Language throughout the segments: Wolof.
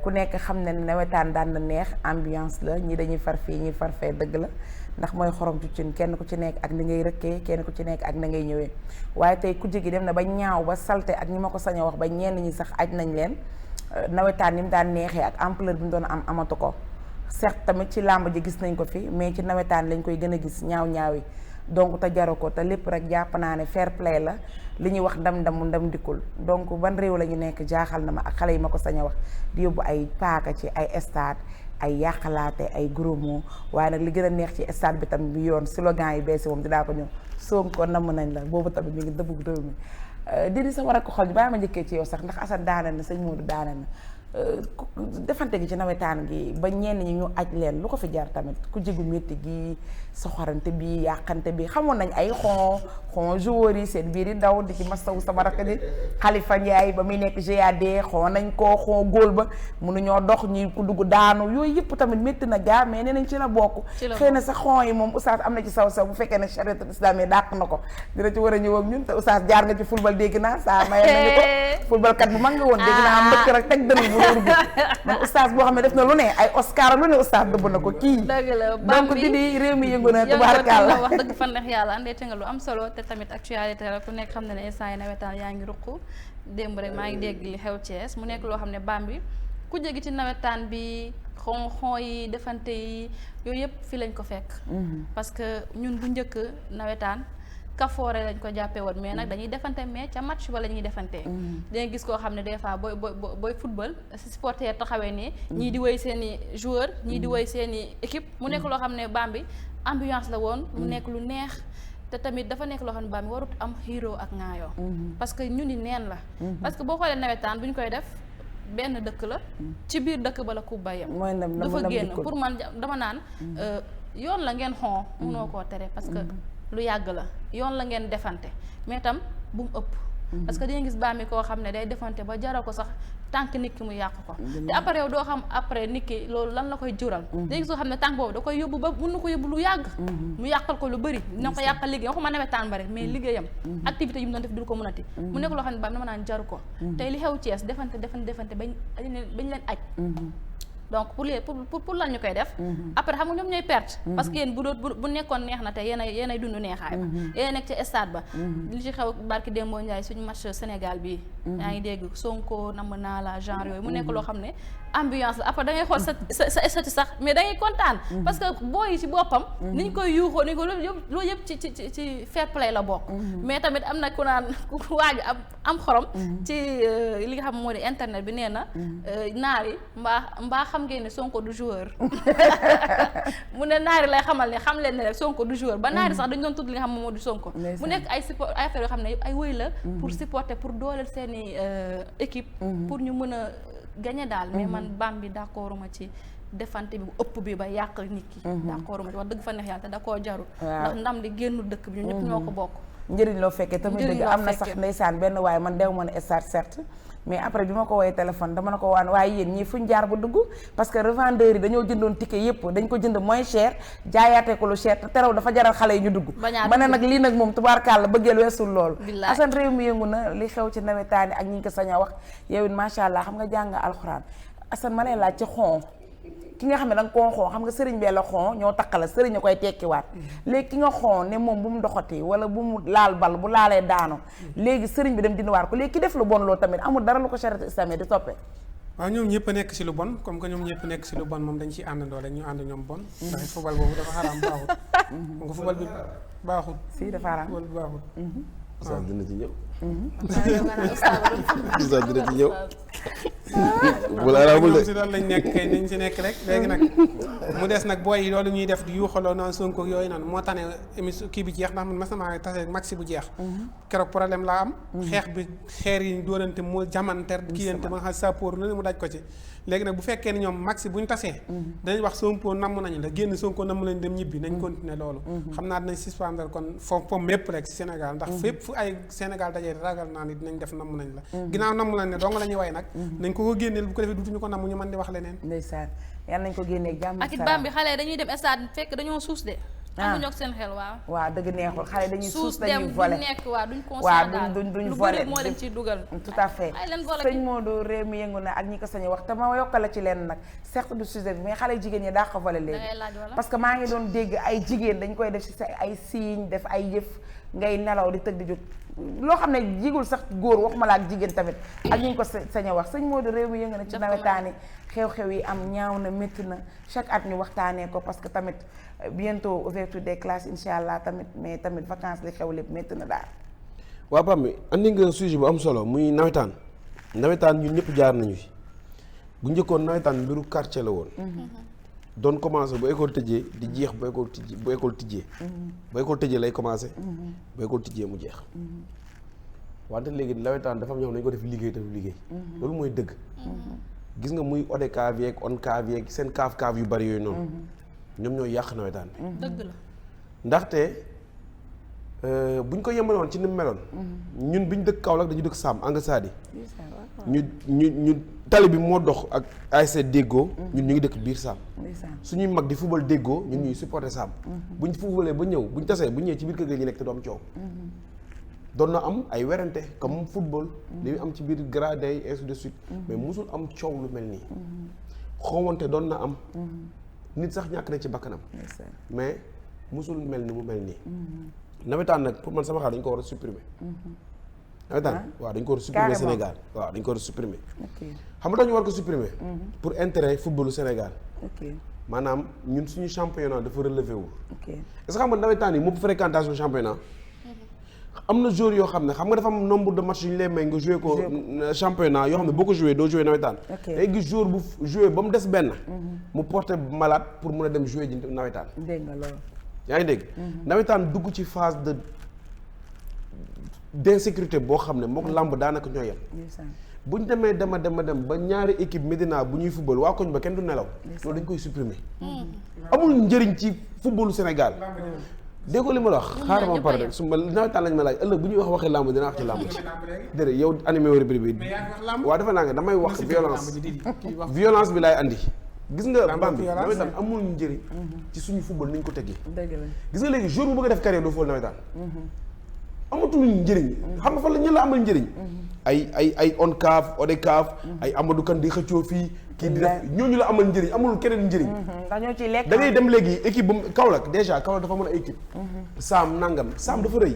ku nekk xam ne nawetaan daan na neex ambiance la ñi dañuy far fii ñi far fee dëgg la ndax mooy xorom ci cin kenn ku ci nekk ak ni ngay rëkkee kenn ku ci nekk ak na ngay ñëwee waaye tey ku jigi dem na ba ñaaw ba salte ak ñi ma ko sañ a wax ba ñenn ñi sax aj nañ leen nawetaan ni mu daan neexee ak ampleur bi mu doon am amatu ko certes tamit ci làmb ji gis nañ ko fi mais ci nawetaan lañ koy gën a gis ñaaw yi donc te jaru ko te lépp rek jàpp naa ne fair play la li ñuy wax ndam dikkul donc ban réew la ñu nekk jaaxal na ma ak xale yi ma ko sañ a wax di yóbbu ay paaka ci ay stade ay yàqalaate ay gros mots waaye nag li gën a neex ci stade bi tam bi yoon slogan yi beesi moom dinaa ko ñëw Sonko namm nañ la boobu tamit mi ngi dëbbug réew mi didi sa war a ko xol bi bàyyi ma njëkkee ci yow sax ndax Assane daane na sëñ Modou daane na defante gi ci nawetaan gi ba ñenn ñi ñu aj leen lu ko fi jar tamit ku jigu métti gi soxorante bi yàqante bi xamoon nañ ay xon joueurs yi seen biir yi daw di ci mastawu sama rakk di Khalifa Ndiaye ba muy nekk GAD xon nañ ko xon góol ba mënuñoo dox ñi ku dugg daanu yooyu yëpp tamit métti na gaa mais nee nañ ci la bokk xëy na sa xon yi moom oustaz am na ci saw bu fekkee ne chariatul islam yi dàq na ko dina ci war a ñëw ak ñun te oustaz jaar nga ci football dégg naa saa maye nañu ko football kat bu mag nga woon dégg naa mbëkk rek teg dënn man oustaz boo xam ne def na lu ne ay Oscar lu ne oustaz dëbb na ko kii donc di réew mi yëngu na tubaarkàlla wax dëgg fan neex yàlla andeete nga lu am solo te tamit actualité la ku nekk xam ne ne instant yi nawetaan yaa ngi ruq démb rek maa ngi dégg li xew Thiès mu nekk loo xam ne Bambi ku jegi ci nawetaan bi xon yi defante yi yooyu yëpp fii lañ ko fekk parce que ñun bu njëkk nawetaan kafoore lañ ko jàppee woon mais nag dañuy defante mais ca match ba la ñuy defantee danga gis koo xam ne des fois booy football si supporter taxawee nii ñii di woy seen i joueur ñii di woy seen i équipe mu nekk loo xam ne Bambi ambiance la woon mu nekk lu neex te tamit dafa nekk loo xam ne Bambi warut am xiiroo ak ŋaayoo parce que ñu ni neen la parce que boo xoolee nawetaan bu ñu koy def benn dëkk la ci biir dëkk ba la coupe ba yem dafa génn pour man dama naan yoon la ngeen xon munoo koo tere parce que lu yàgg la yoon la ngeen defante mais tam bu mu ëpp parce que dañuy gis Bambi koo xam ne day defante ba jaral ko sax tànk nit ki mu yàq ko te après yow doo xam après nit ki loolu lan la koy jural dañuy gis koo xam ne tànk boobu da koy yóbbu ba mun na ko yóbbu lu yàgg mu yàqal ko lu bëri dina ko yàqal liggéey waxuma nawetaan ba rek mais liggéeyam activité yu mu doon def du ko mënati mu nekk loo xam ne Bambi dama naan jaru ko tey li xew Thiès defante bañ leen aj donc pour lan ñu koy def après xam nga ñoom ñooy perte parce que yéen bu nekkoon neex na te yéenay dund neexaay ba yéen nekk ci stade ba li ci xew barki Dembo Ndiaye suñu match Sénégal bi yaa ngi dégg Sonko namm naa la genre yooyu mu nekk loo xam ne ambiance la après da ngay xool sa statut sax mais da ngay kontaan parce que booy yi ci boppam ni ñu koy yuuxoo ni ko loolu yëpp ci fair play la bokk mais tamit am na ku naan ku waaju am xorom ci li nga xam moo di internet bi nee na naar yi mbaa xam ngeen ne Sonko du joueur mu ne naari lay xamal ne xam leen ne rek Sonko du joueur ba naari sax dañu doon tudd li nga xam moom moo di Sonko mu nekk ay support ay affaire yoo xam ne yëpp ay wëy la pour supporter pour dooleel seeni équipe pour ñu mën a gagner daal mais man Bambi d'accord ma ci defante bi bu ëpp bi ba yàq nit ki d'accord ma ci wax dëgg fa neex yàlla te da koo jarul ndax ndam di génnu dëkk bi ñu ñëpp ñoo ko bokk njëriñ loo fekkee tamit dëgg am na sax ndeysaan benn waaye man dew ma ne stade certes mais après bi ma ko woowee téléphone dama na ko waan waaye yéen ñii fuñ jaar ba dugg parce que revendeurs yi dañoo jëndoon ticket yépp dañ ko jënd moins cher jaayaatee ko lu cher te terew dafa jaral xale yi ñu dugg ma ne nag lii nag moom tubaarkàlla bëggeel weesul loolu Assane réew mi yëngu na li xew ci nawetaani ak ñi ngi ko sañ a wax yow it macha allah xam nga jàng alxuraan Assane ma lay laaj ci xon ki nga xam ne da nga koo xon xam nga sëriñ bee la xon ñoo takkala sëriñ a koy tekkiwaat léegi ki nga xon ne moom bu mu doxati wala bu mu laal bal bu laalee daanu léegi sëriñ bi dem dindiwaat ko léegi ki def lu bon loolu tamit amul dara lu ko charia islamique di toppee waaw ñoom ñëpp a nekk si lu bon comme que ñoom ñëpp nekk si lu bon moom dañ ciy àndandoo rek ñu ànd ñoom bon ndax football boobu dafa xaraam baaxut nga football bi baaxut si dafa xaraam football bi baaxut Oustaz dina ci ñëw Oustaz dina ci ñëw wala araamul de si loolu lañ nekk kay nañ si nekk rek léegi nag mu des nag booy yi loolu ñuy def di yuuxaloo noonu Sonko yooyu noonu moo tane émission kii bi jeex ndax man mas namaa tase maxi bu jeex keroog problème laa am xeex bi xeer yi dóorante moo jamanter kiyante ma nga xam sappoor lu ne mu daj ko ci léegi nag bu fekkee ne ñoom maxi bu ñu tasee danañ wax Sonko namm nañu la génn Sonko namm lañ dem ñibbi nañ continuer loolu xam naa dinañ suspendre kon foofu mépp rek si Sénégal ndax fépp fu ay Sénégal dajee ragal naa ni dinañ def namm nañ la ginnaaw namm lañ ne dong la ñuy way nag nañ ko génneel bu ko defee dutuñu ko namm ñu mën di wax leneen ndeysaan yàlla nañ ko génnee jàmm ak it Bambi xale dañuy dem stade fekk dañoo suus de amuñu ak seen xel waaw. waaw dëgg neexul xale dañuy suus dem dañuy volé duñ nekk waaw duñ conscient waaw daal duñ lu volé bëri moo leen ciy dugal. tout à fait ay leen volé sëñ Modou réew mi yëngu na ak ñi ko sañ wax te ma yokkale ci leen nag certes du sujet bi mais xale jigéen ñi daa ko volé léegi. dangay laaj wala parce que maa ngi doon dégg ay jigéen dañ koy def ci sa ay signes def ay yëf ngay nelaw di tëg di jóg loo xam ne jigul sax góor waxuma la ak jigéen tamit ak ñu ngi ko sañ a wax sëñ Modou réew mi yëngu na ci nawetaani xew-xew yi am ñaaw na métti na chaque at ñu waxtaanee ko parce que tamit bientôt ouverture des classes incha allah tamit mais tamit vacances li xew lépp métti na daal. waaw Pape mi andi nga sujet bu am solo muy nawetaan ñun ñëpp jaar nañu fi bu njëkkoon nawetaan mbiru quartier la woon. doon commencé bu école tëjee di jeex bu école tijjee. bu école tëjee lay commencé. bu école tijjee mu jeex. wante léegi nawetaan dafa am ñoo xam ne dañu ko def liggéey te du liggéey. loolu mooy dëgg. gis nga muy ODCAV yeeg ONCAV yeeg seen kaaf yu bari yooyu noonu. ñoom ñooy yàq nawetaan bi. dëgg la ndaxte buñ ko yemale woon ci ni mu meloon. ñun biñ dëkk Kaolack dañu dëkk Sàmm Angasadi. ñu tali bi moo dox ak ASC Déggoo. ñun ñu ngi dëkk biir Sàmm. suñuy mag di football Déggoo ñun ñuy supporter Sàmm. buñ footballee ba ñëw buñ tasee bu ñëwee ci biir kër ga ñu nekk te du am coow. doon na am ay werante comme football. li am ci biir gradé yi ainsi de suite. mais musul am coow lu mel nii. xawante doon na am. nit sax ñàkk na ci bakkanam. mais musul mel ni mu mel nii. nawetaan nag pour man sama xaar dañu ko war a supprimer. nawetaan waaw dañu ko war a supprimer Sénégal waaw dañu ko war a supprimer. xam nga dañu war ko supprimer. pour intérêt footballu Sénégal. maanaam ñun suñu championnat dafa relevé wu. est-ce que xam nga nawetaan yi moom fréquentation championnat. am na joueurs yoo xam ne xam nga dafa am nombre de matchs yu ñu lay may nga joué ko championnat yoo xam ne boo ko joué doo joué nawetaan. day gis joueur bu joué ba mu des benn. mu porté malade pour mun a dem joué ji nawetaan. dégg nga loolu. yaa ngi dégg. nawetaan dugg ci phase d'insécurité boo xam ne mook làmb daanaka ñoo yem. bu ñu demee dem ba ñaari équipe Médina bu ñuy football waa koñ ba kenn du nelaw. loolu dañ koy supprimer. amul njëriñ ci footballu Sénégal. dégg ko li ma la wax xaaral ma pare rek su ma nawetaan lañ ma laaj ëllëg bu ñuy wax waxee làmb dina wax ci làmb ci déedéet yow animé wari bi waaw dafa naa nga damay wax violence bi laay andi gis nga Bambi nawetaan amul njëriñ ci suñu football ni ñu ko teggee gis nga léegi jour bu bëgg a def carrière doo fool nawetaan amatul njëriñ xam nga fan la ñu la amal njëriñ ay ONCAV ODCAV ay Amadou Kane di xëccoo fii kii di def ñooñu la amal njëriñ amul keneen njëriñ dañoo ciy lekk da ngay dem léegi équipe bu Kaolack déjà Kaolack dafa mën a équipe Saam nangam Saam dafa rëy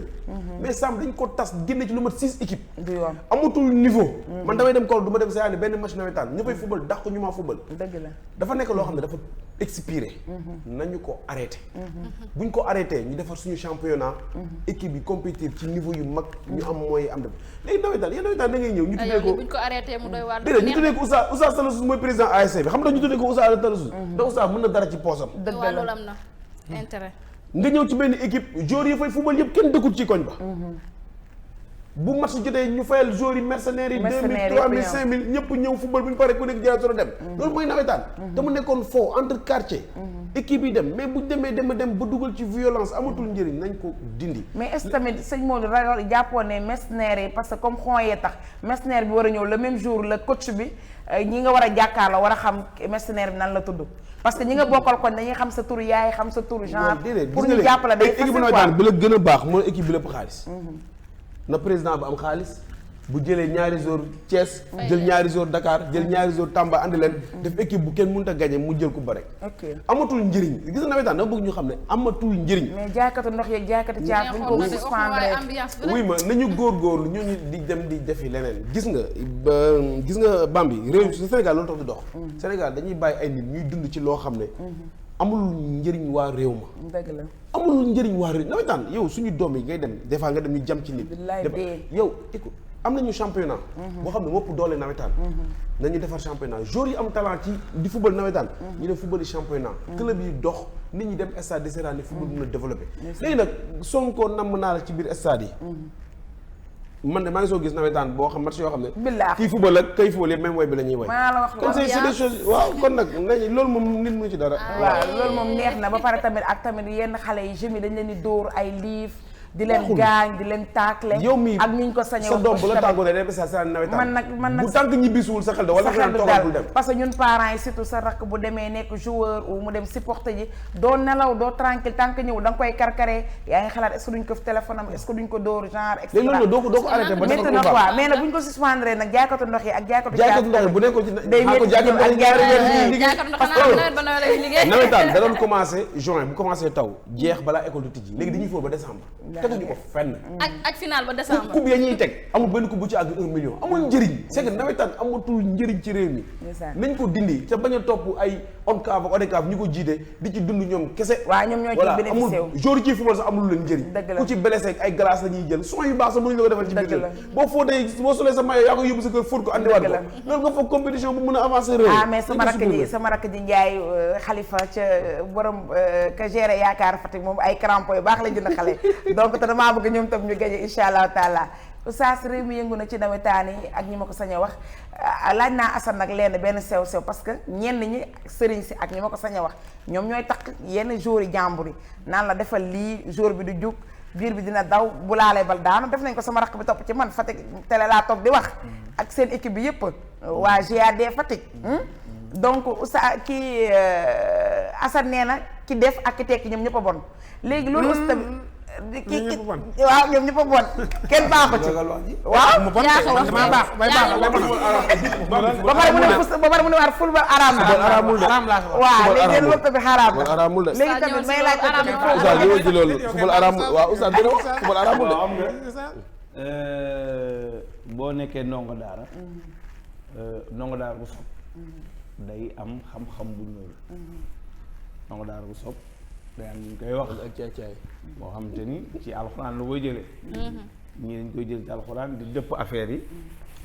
mais Saam dañ ko tas génne ci lu mat 6 équipes du yoon amatul niveau man damay dem Kaolack du ma dem sa yaani benn match nawetaan ñëppay football dax ko ñu maa football dëgg la dafa nekk loo xam ne dafa expiré nañu ko arrêté buñ ko arrêté ñu defar suñu championnat équipe yi compétir ci niveau yu mag ñu am mooy am dem léegi nawetaan yéen nawetaan da ngay ñëw ñu tuddee ko buñ ko arrêté mu doy waar déedéet ñu tuddee ko Oustaz Talassous mooy président ASC bi xam nga ñu tuddee ko Oustaz Talassous da Oustaz mën na dara ci poosam dëgg waaw la loolu am na intérêt nga ñëw ci benn équipe joueurs yi fay football yëpp kenn dëkkul ci koñ ba bu match jotee ñu fayal joueurs yi mercenaires yi 2000 3000 5000 ñëpp ñëw football bu ñu paree ku nekk jëlaat solo dem loolu mooy nawetaan te mu nekkoon faux entre quartier équipe yi dem mais bu demee dem ba dugal ci violence amatul njëriñ nañ ko dindi mais est-ce que tamit sëñ Modou jàppoon ne mercenaires yi parce que comme xon yee tax mercenaire bi war a ñëw le même jour le coach bi ñi nga war a jàkkaarloo war a xam mercenaire bi nan la tudd parce que ñi nga bokkal koñ dañuy xam sa tur yaay xam sa tur genre pour ñu jàppale day équipe nawetaan bi la gën a baax mooy équipe bi lépp xaalis na président bu am xaalis bu jëlee ñaari jour Thiès jël ñaari jour Dakar jël ñaari jour Tamba andi leen def équipe bu kenn mënut a gagné mu jël ko ba rek amatul njëriñ gis nga nawetaan dama bëgg ñu xam ne amatul njëriñ mais jaaykatu ndox yeeg jaaykatu caaf bu ñu ko suspendre oui ma nañu góorgóorlu ñooñu di dem di defi leneen gis nga Bambi réew Sénégal loolu tax du dox Sénégal dañuy bàyyi ay nit ñuy dund ci loo xam ne amul njëriñ waa réew ma dëgg la amul njëriñ waa réew nawetaan yow suñu doom yi ngay dem des fois nga dem ñu jam ci nit yow écoute am nañu championnat boo xam ne mopp doole nawetaan nañu defar championnat joueurs yi am talent ci di football nawetaan ñu dem football yi championnat club yi dox nit ñi dem stade di seetaan ni football mën a développé léegi nag Sonko namm naa la ci biir stade yi man de maa ngi soo gis nawetaan boo xam match yoo xam ne kii football ak kay football yëpp même woy bi la ñuy woy kon c'est des choses waaw kon nag nañ loolu moom nit mu ci dara waaw loolu moom neex na ba pare tamit ak tamit yenn xale yi jeunes yi dañ leen di dóor ay liif di leen gaañ di leen taakle yow mi ak niñ ko sañee sa wax doom bu la tamit. tàggoo ne day sa sa nawetaan man nag bu tànk ñibbisiwul sa xel da wala sa xel du toogal bul dal dem parce que ñun parents yi surtout sa rakk bu demee nekk joueur ou mu dem supporter ji doo nelaw doo tranquille tant que ñëwul da nga koy karkaree yaa ngi xalaat est-ce que duñ ko téléphone am est-ce que duñ ko dóor genre et léegi loolu doo ko arrêté ba métti na quoi mais nag buñ ko suspendre nag jaaykatu ndox yi ak jaaykatu ndox yi bu nekkoon ci day métti jaaykatu ndox yi ñaari weer yi liggéey parce que liggéey nawetaan da doon commencé juin bu commencé taw jeex balaa école di tijji léegi dañuy fóor ba décembre teguñu ko fenn ak final ba décembre coupe ya ñuy teg amul benn coupe bu ci àgg 1 million amul njëriñ c'est que nawetaan amatul njëriñ ci réew mi nañ ko dindi te bañ a topp ay ONCAV ak ODCAV ñu ko jiite di ci dund ñoom kese waaw ñoom ñoo ci bénéficié wu amul jour ci football sax amul leen njëriñ ku ci blessé ay glace la ñuy jël son yu baax sax mënuñu la ko defal ci biir boo fóotee boo solee sa maillot yaa ko yóbbu sa kër fóot ko andiwaat ko loolu nga foog compétition bu mën a avancer réew mais sama rakk ji Njaay xalifa ca borom ka géré yaakaar Fatick moom ay crampons yu baax la jënd xale donc te damaa bëgg ñoom tam ñu gañe insha allahu taala oustaz réew mi yëngu na ci nawetaan yi ak ñi ma ko sañ a wax laaj naa Assane nag lenn benn sew parce que ñenn ñi sëriñ si ak ñi ma ko sañ a wax ñoom ñooy takk yenn jour yi jàmbur yi naan la defal lii jour bi du jug biir bi dina daw bu laalee bal daanu def nañ ko sama rakk bi topp ci man Fatick télé laa toog di wax ak seen équipe bi yëpp waa GAD Fatick donc oustaz kii Assane nee na ki def ak ki tekki ñoom ñëpp a bon léegi loolu aussi tamit ki waaw ñoom ñëpp a bon kenn baaxu ci waaw mu bon dama baax bay baax ba pare mu ne war ful ba araam la waaw léegi loolu tamit xaraam la araamul de léegi tamit may laaj ko tamit Oustaz li ci loolu fubal araamul waaw Oustaz dina wax fubal araamul de am nga boo nekkee ndongo daara bu sob day am xam-xam bu ñuul ndongo daara bu sob day am ñu koy wax ak caay boo xamante ni ci alxuraan la koy jëlee ñii dañ koy jël ci alxuraan di dëpp affaire yi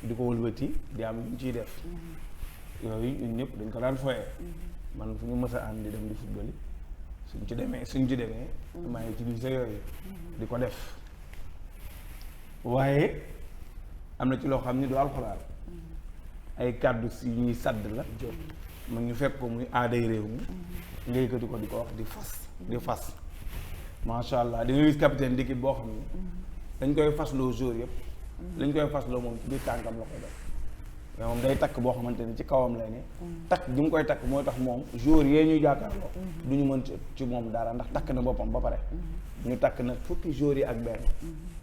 di ko wëlbati di am lu ñu ciy def yooyu ñun ñëpp dañ ko daan foyee man fu ñu mës a ànd di dem di football suñ ci demee maa ngi utilisé yooyu di ko def waaye am na ci loo xam ni du alxuraan ay kàddu si ñuy sadd la mu ñu fekk ko muy aaday réew mi ngay ko di ko wax di fas macha allah di nga gis capitaine d'équipe boo xam ne dañ koy fasloo jour yëpp lañ koy fasloo moom ci biir tànkam la koy def mais moom day takk boo xamante ni ci kawam lay ne takk gi mu koy takk mooy tax moom jour yee ñuy jàkkaarloo du ñu mën ci moom dara ndax takk na boppam ba pare ñu takk nag fukki jour yi ak benn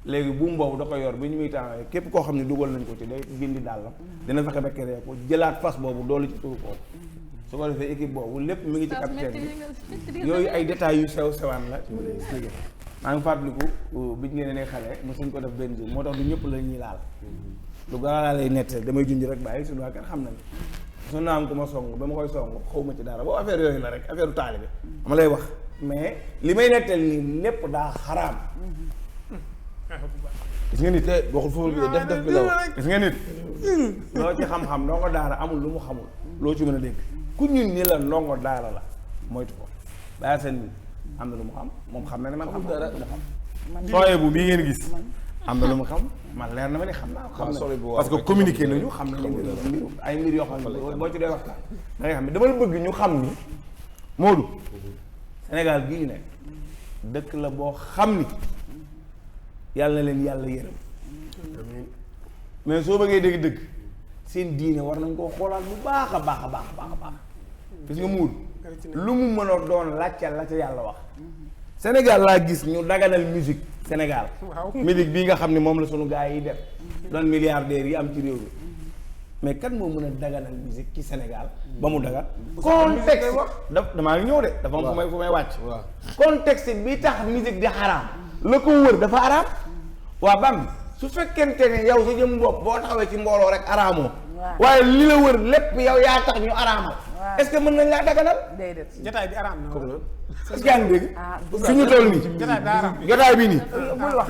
léegi buum boobu da koy yor bi ñu muy tàngee képp koo xam ne dugal nañ ko ci day gindi dàllam dina fexe ba créé ko jëlaat fas boobu doolu ci turu kooku su ko defee équipe boobu lépp mi ngi ci capitaine bi yooyu ay détails yu sew sewaan la maa ngi fàttaliku biñ ngeen ne xale mosuñ ko def benn jour moo tax du ñëpp la ñuy laal lu gën a laa lay nett damay junj rek bàyyi suñu waa kenn xam nañ su naa am ku ma song ba ma koy song xaw ma ci dara boobu affaire yooyu la rek affaire u taalibe ma lay wax mais li may nettal nii lépp daa xaraam gis nga nit waxul foofu bi def bi la wax gis nga nit loo ci xam-xam ndongo daara amul lu mu xamul loo ci mën a dégg ku ñun ni la ndongo daara la moytu ko bàyyi seen nit am na lu mu xam moom xam na ne man xam dara lu mu xam sooye bu bii ngeen gis am na lu mu xam man leer na ma ne xam naa xam na parce que communiqué nañu xam nañu mbir ay mbir yoo xam ne boo ci dee waxtaan da ngay xam ne dama la bëgg ñu xam ni Modou Sénégal gii ñu ne dëkk la boo xam ni yàlla na leen yàlla yërëm mais soo bëggee dégg-dëgg seen diine war nañ koo xoolaat bu baax a baax a baax a baax gis nga muur lu mu mën a doon làccal la ca yàlla wax Sénégal laa gis ñu daganal musique Sénégal musique bii nga xam ne moom la sunu gars yi def doon milliardaires yi am ci réew mi mais kan moo mën a daganal musique ci Sénégal ba mu dagal contexte damaa ngi ñëw de dafa am fu may wàcc contexte bi tax musique di xaraam la ko wër dafa araam waa bam su fekkente ne yow sa jëm bopp boo taxawee ci mbooloo rek araamoo waaye li la wër lépp yow yaa tax ñu araamal est-ce que mën nañ laa daganal jotaay bi araam na est-ce que yaa ngi dégg fi ñu toll nii jotaay bi nii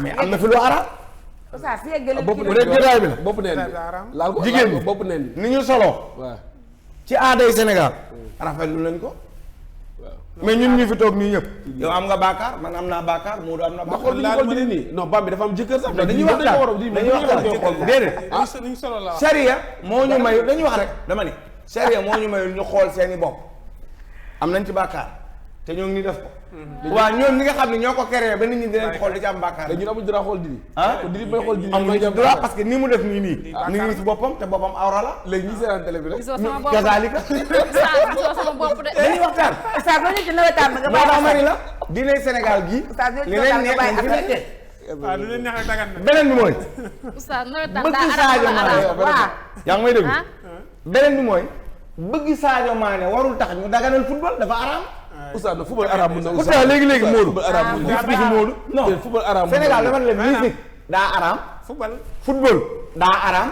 mais am na fi lu araam bopp bu dee jotaay bi la bopp neen laal ko jigéen ñi bopp neen ni ñu soloo waaw ci aaday Sénégal rafetlu nañ ko mais ñun ñu fi toog nii ñëpp yow am nga baakaar man am naa baakaar Modou am na ba xool bi ñu xool jigéen nii non bam bi dafa am jëkkër sax dañuy waxtaan déedéet ñu solo la charia moo ñu mayu dañuy wax rek dama ni charia moo ñu mayul ñu xool seeni bopp am nañ ci baakaar te ñoo ngi ni def ko. waaw ñoom ñi nga xam ne ñoo ko créé ba nit ñi dinañ xool di ci am bàkkaar. ñun amuñu droit xool Didi. ah Didi bay xool Didi. amuñu ci droit parce que ni mu def nii nii. ni ngi si boppam te boppam awra la. léegi ñi seetaan télé bi rek. gisoo sama bopp kazaalika. gisoo sama bopp de. dañuy waxtaan. Oustaz boo ñu ci nawetaan nga moo tax mari la dinay Sénégal gi Oustaz ñoo ci li leen neex nawetaan nga nañ bàyyi fi nekkee. waaw lu leen neex rek dagan na. beneen bi mooy. Oustaz nawetaan bëgg daa Sadio araam Mané. wala araam. yaa ngi may dégg. ah beneen bi mooy bëgg Sadio Mané warul tax ñu daganal football dafa araam. Oustaz na football arabe mun na. Oustaz léegi Modou. football arabe mun na. gis Modou. non football arabe Sénégal dafa ne musique daa araam. football daa araam.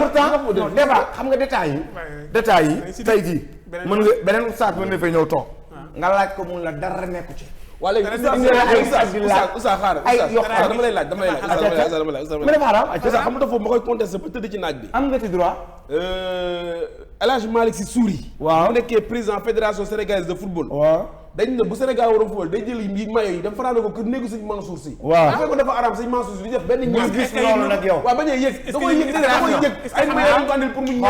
pourtant débat xam nga détails yi. détails yi tey jii mën nga beneen oustaz mën na fay ñëw toog. nga laaj ko mun la dara nekku ci. waa léegi Oustaz xaaral dama lay laaj dama lay laaj. mu def araam Oustaz xam nga foofu ma koy contesté ba tëdd ci naaj bi. am nga ci droit. El Hadj Malick Sy Souris. waaw bu nekkee président fédération sénégalaise de football. waaw dañ ne bu Sénégal waroon football day jël yi mayo yi dafa fanaane ko kër néegu sëñ Mansour Sy. waaw bu fekkoon dafa araam sëñ Mansour Sy di def benn ñaar. gis noonu nag yow. waaw bañ a yëg da koy yëg da koy yëg ay mayo ñu ko andil pour mu ñëw.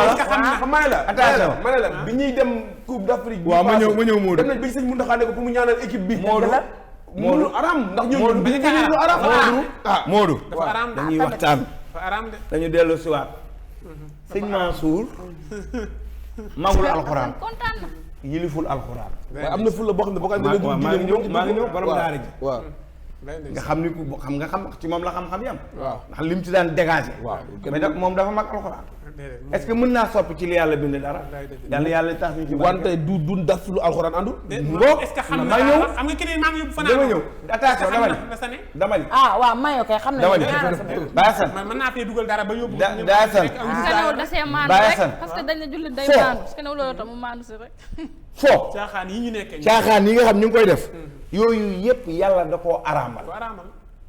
ma ne la attention ma ne la bi ñuy dem Coupe d'Afrique. waaw ma ñëw Modou. dem nañ ba sëñ Mountakha ne ko pour mu ñaanal équipe bi. Modou araam ndax ñoom dañu gën lu araam. Modou dafa araam de. dañuy waxtaan. dafa araam de. dañu dellu siwaat sëñ Mansour magul alxuraan kontaan na. yiliful alxuraan. waaye am na ful la boo xam ne boo ko maa ngi ñëw borom daara ji. waaw nga xam ni ku xam ci moom la xam-xam yam. waaw ndax lim ci daan dégagé. waaw mais nag moom dafa mag alxuraan. est-ce que mën naa soppi ci li yàlla bind dara. yàlla tax ñu ci wante du daf lu alxuraan àndul. est-ce que xam nga xam nga keneen maa ngi yóbbu fanaan. dama ñëw attention dama ni. ah waaw mayo kay xam dama ni Baye Assane. man mën naa fee dugal dara ba yóbbu. Baye Assane. Skenew da see maandu Baye rek Assane. parce que dañ ne jullit day Foo. maandu Skenew loolu tam mu maandu si rek. foo caaxaan yi ñu nekkee. caaxaan yi nga xam ñu ngi koy def. yooyu yëpp yàlla da koo araamal. ko araamal.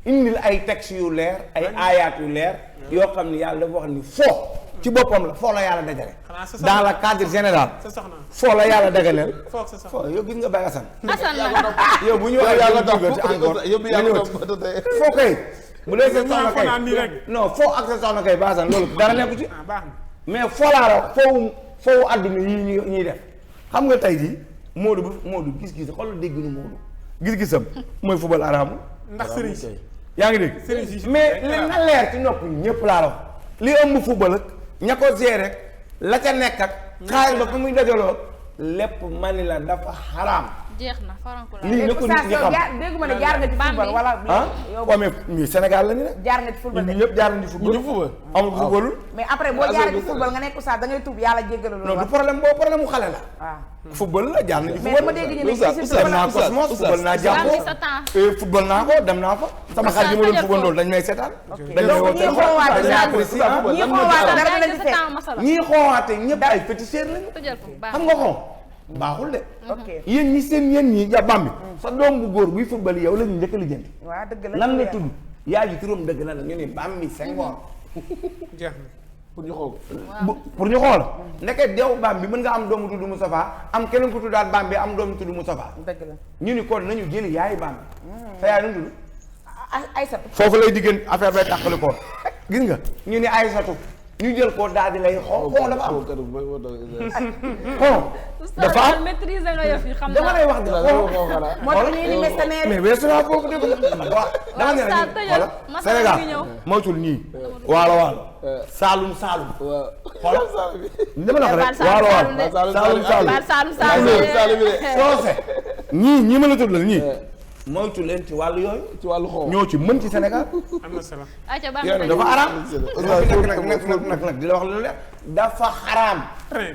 indil ay textes yu leer ay aayaat yu leer yoo xam ni yàlla dafa wax ni foo ci boppam la foo la yàlla dajale. dans le cadre général. sa soxna foo la yàlla dagaleel. foog sa soxna. foo yow gis nga Baye Assane. Assane la. yow bu ñu waxee yàlla topp encore foo kay. bu dee sa soxna kay non foo ak sa soxna kay Baye Assane loolu dara nekku ci. baax na. mais foo laa wax foofu àdduna yi ñuy def xam nga tey jii Modou gis-gis xoolal dégg nu Modou gis-gisam mooy football araamul. ndax sëriñ si. yaa ngi dégg mais li na leer ci nopp ñëpp laa la wax li ëmb football ak ña ko gérer rek la ca nekk ak xaalis ba fu muy dajaloo lépp mani la dafa xaraam. jeex na faranku la. lii na ko nit ñi xam dégguma ne jaar nga ci football wala. yow waaw mais Sénégal la ñu ne. jaar nga ci football ñun ñëpp jaar nañu ci football. amul footballul. mais après boo jaaree ci football nga nekk oustaz da ngay tuub yàlla jéggalu loolu. non du problème boobu problème mu xale la. waaw. football la jaar nañu mais football. dama dégg ñu ne dem naa Cosmos football naa jàppoo sa temps. football naa ko dem naa fa. sama xarit yi ma doon football loolu dañ may seetaan. dañ may woo ñii xoowaate ñëpp ay féticheur lañu. xam nga xon baaxul de. ok yéen ñi ja bambi sa doom bu góor buy football yow la ñu njëkk a lijjanti. waaw dëgg la nan la tudd yaa ji turam dëgg la ñu ne Bambi Senghor. jeex na. pour ñu xool pour ñu xool ndeke deew Bambi mën nga am doomu tudd Moustapha am keneen ku tuddaat Bambi am doomu tudd Moustapha. dëgg la ñu ni kon nañu jëli yaayu Bambi. sa yaay nu tudd. Aysatu. foofu lay diggante affaire bay tàqali ko gis nga ñu ni Aysatu ñu jël ko daal di lay xoo dafa am dafa am maîtriser nga yëf yi xam dama lay wax de moo tax ñuy ni mercenaire. mais weesu naa foofu dégg nga waaw dama ne la Sénégal moytul ñii waalo Saalum xoolal dama la wax rek waalo Saalum soose ñii ma la tudd la ñii moytu leen ci wàllu yooyu ci wàllu xoo ñoo ci mën ci Sénégal am na solo. ayca baax yow dafa xaraam nag di la wax lu leer dafa xaraam très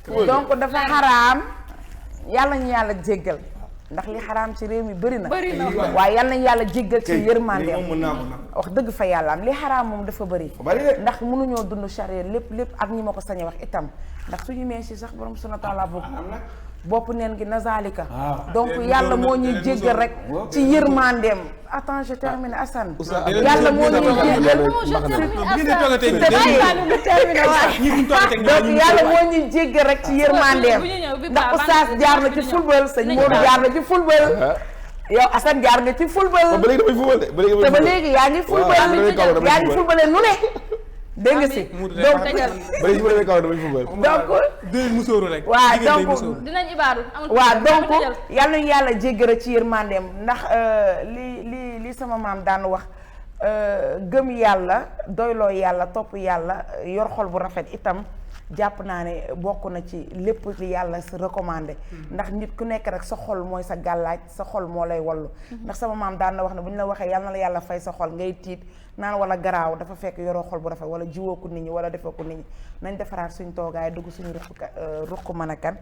bien. donc dafa xaraam yàlla ñu yàlla jéggal ndax li xaraam ci réew mi bëri na. bëri na waaye yàlla nañu yàlla jéggal ci yërmandeem. moom mën naa ko nag wax dëgg fa yàlla am li xaraam moom dafa bëri. bari de ndax mënuñoo dund charia lépp ak ñi ma ko sañ a wax itam ndax suñu mees yi sax borom subhaanahu wa taala boobu bopp neen gi nazalika donc yàlla moo ñuy jéggal rek ci yërmandeem. attends je termine Assane. yàlla moo ñuy jéggal donc yàlla moo ñuy jéggal rek ci yërmandeem ndax oustaz jaar na ci football sëñ Modou jaar na ci football yow Assane jaar nga ci football ba léegi damay football de te ba léegi yaa ngi football yaa ngi football nu ne dégg nga si Muudu donc ba léegi su ma demee kaw damay fubal. donc deux musóoru rek. waaw jigéen day donc musóoru. dinañ ibaaru amul waaw problème, donc jël. yal nañu yàlla jéggara ci yërmandeem ndax li sama maam daan wax gëm yàlla doyloo yàlla topp yàlla yor xol bu rafet itam jàpp naa ne bokk na ci lépp li yàlla si recommandé ndax nit ku nekk rek sa xol mooy sa gàllaaj sa xol moo lay wallu ndax sama maam daan na wax ne bu ñu la waxee yal na la yàlla fay sa xol ngay tiit naan wala garaaw dafa fekk yoroo xol bu rafet wala jiwoo ko nit ñi wala defoo ko nit ñi nañ defaraat suñ toogaay dugg suñu ruq mën a kan